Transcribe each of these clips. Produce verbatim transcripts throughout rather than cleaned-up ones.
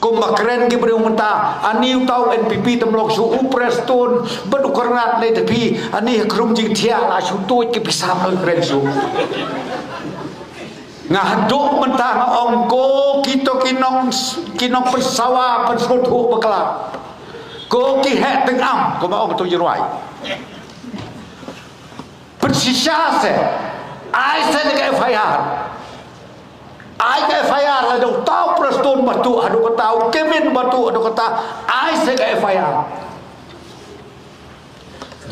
Kumba kren ki briew mynta, ani uta u N P P tam long shuh, u Prestone bad u Kyrnat lei te phi, ani ha khrum jingthiah la shu tuid ki pisa, kren shuh. Nga haduh mynta nga ong ko kito ki nong, ki nongpynsawa pynsngewthuh bakla, ko ki heh tyngam, kumba ong to jingrwai. Pynshisha se, ai se da ka F I R. Ai ka F I R haduh uta u Prestone Batu, haduh kata u Kevin Batu, haduh kata, ai se ka F I R.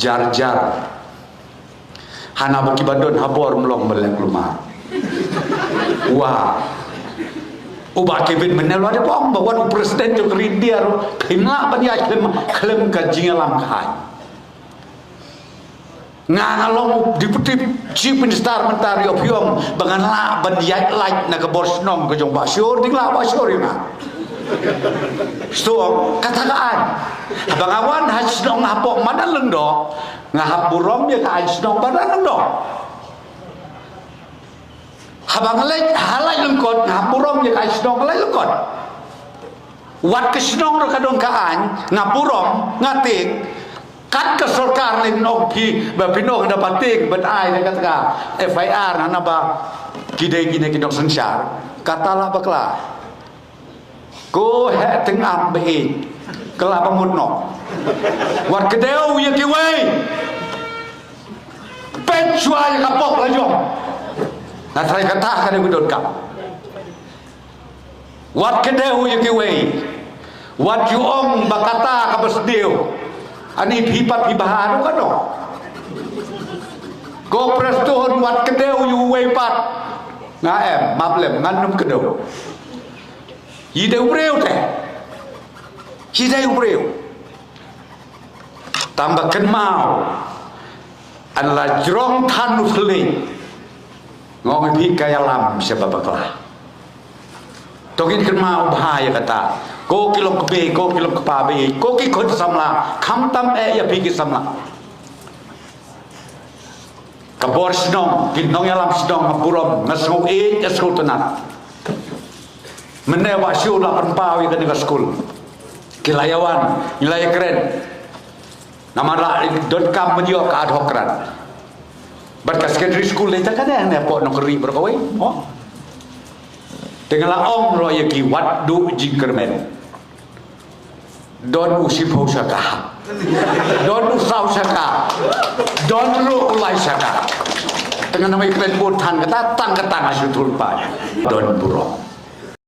Jar jar. Hana ba ki ba don ha bor ym long ba leh kulmar. Wa. U Bah Kevin mynne la dep ong ba wan u president jong ka ri India ruh, khlem lah ban ïaid khlem, khlem ka jingïalam ka aiñ. Nga, nga long Deputy Chief Minister mynta, ïoh phi ong ba ngan lah ban ïaid lait na ka bor shnong ka jong Bah Shor, dei lah Bah Shor ïa nga. Shu ong kata ka aiñ. Haba nga wan ha shnong hapoh Madan Lyngdoh, nga hap burom ïa ka aiñ shnong Madan Lyngdoh. Haba nga leit ha Laitlangkot, nga hap burom ïa ka aiñ shnong Laitlangkot. Wat ka shnong ruh ka don ka aiñ, nga burom, nga tieng. Kat ka sorkar leh, ong phi ba phin ong da ba tieng ban ai da kata ka F I R, hana ba ki dei kine ki nongsynshar. Kata la bakla. Ko heh tyngam ba ïeit, ka la ba mut noh. Wat kdew ïa kiwei. Peit shuwa ïa ka pop la jong. Nga tharai kata ka dei ba donkam. Wat kdew ïa kiwei. Wat ju ong ba kata kaba sniew. Ani phi pat phi bha ruh ka dei. Ko Prestone, wat kdew ïa uwei pat. Nga em, map lem, ngan ym kdew. Ïa dei u briew te. Ïa dei u briew. Tang ba kynmaw, yn la jrong than u thylliej. Nga ong ïa phi, ka ïalam sha ba bakla. To ngin kynmaw bha ïa kata. Ko ki long kmie, ko ki long kpa ba ïeit, ko ki khun samla, khamtam eh ïa phi ki samla. Ka bor shnong, ki nongïalam shnong, nga burom, nga sngew ïeit, nga sngewtynnat. Mynne Bah Shu la pynpaw ïa kane ka skul. Ki la ïa wan, ngi la ïa kren. Namar la donkam ban ïoh ka ad hoc grant. Bad ka secondary school lei te kane, ne pok nongkri bro kawei. Oh. Te nga la ong ruh ïa ki, wat duh jingkyrmen. Don u shiphew shaka. Don u saw shaka. Don ruh u lai shaka. Te ngan ym ïa kren bun than kata, tang kata nga shu thul pa. Don burom.